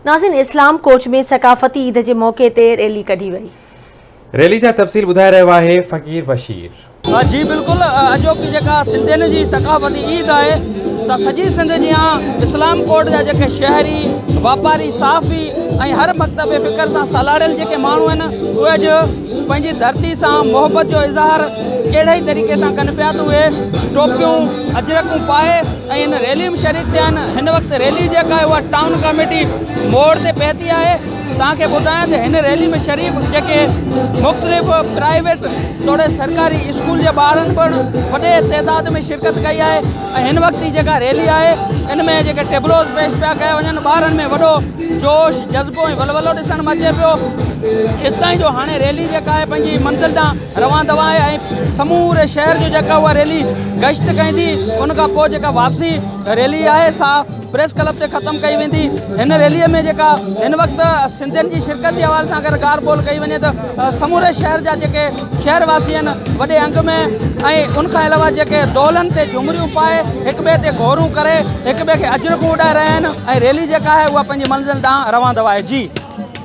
ناظرين اسلام ڪوٽ ۾ ثقافتي عيد جي موقعي تي ريلي ڪڍي وئي. ريلي جا تفصيل ٻڌائي رهيو آهي فقير بشير. جي بلڪل اڄوڪي جيڪا سنڌين جي ثقافتي عيد آهي سا سڄي سنڌ جيان اسلام ڪوٽ جا جيڪي شهري واپاري صحافي ۽ هر مڪتب فڪر سان سلهاڙيل جيڪي ماڻهو آهن اهي اڄ پنهنجي ڌرتي سان محبت جو اظهار ڪهڙي ئي طريقي سان ڪن پيا ته اهي ٽوپيون اجرڪون پائي ۽ هن ريلي ۾ شريڪ ٿيا آهن هن وقت ريلي جيڪا آهي اها ٽائون ڪميٽي موڙ تي پهتي آهي توهان کي ٻڌايان ته هن ريلي ۾ شريف جيڪي مختلف پرائيويٽ توڙي سرڪاري اسڪول جي ٻارن پڻ وڏي تعداد ۾ شرڪت ڪئي آهي ۽ هن وقت هي جيڪا ريلي آهي ان ۾ جيڪي ٽيبلوز پيش پيا ڪيا وڃن ٻارن ۾ وڏو جوش جذبو ۽ ولولو ڏسڻ ۾ اچي پيو ايستائين جو هاڻي ريلي جيڪا آهي پنهنجي منزل ڏانهن روان دوان آهي ۽ سموري شهر جو جيڪا اها ريلي گشت ڪندي ان کان پوء جيڪا واپسي ريلي آهي سا پريس ڪلب تي ختم ڪئي ويندي. هن ريلي ۾ جيڪا هن وقت سنڌين جي شرڪت جي حوالي سان اگر ڳالهه ٻولهه ڪئي وڃي ته سموري شهر جا جيڪي شهر واسي آهن وڏي انگ ۾ ۽ ان کان علاوه جيڪي دولن تي جهمريون پائي هڪ ٻئي تي گهورون ڪري هڪ ٻئي کي اجرڪون اڏائي رهيا آهن ۽ ريلي جيڪا آهي اها پنهنجي منزل ڏانهن روان دوان آهي جي.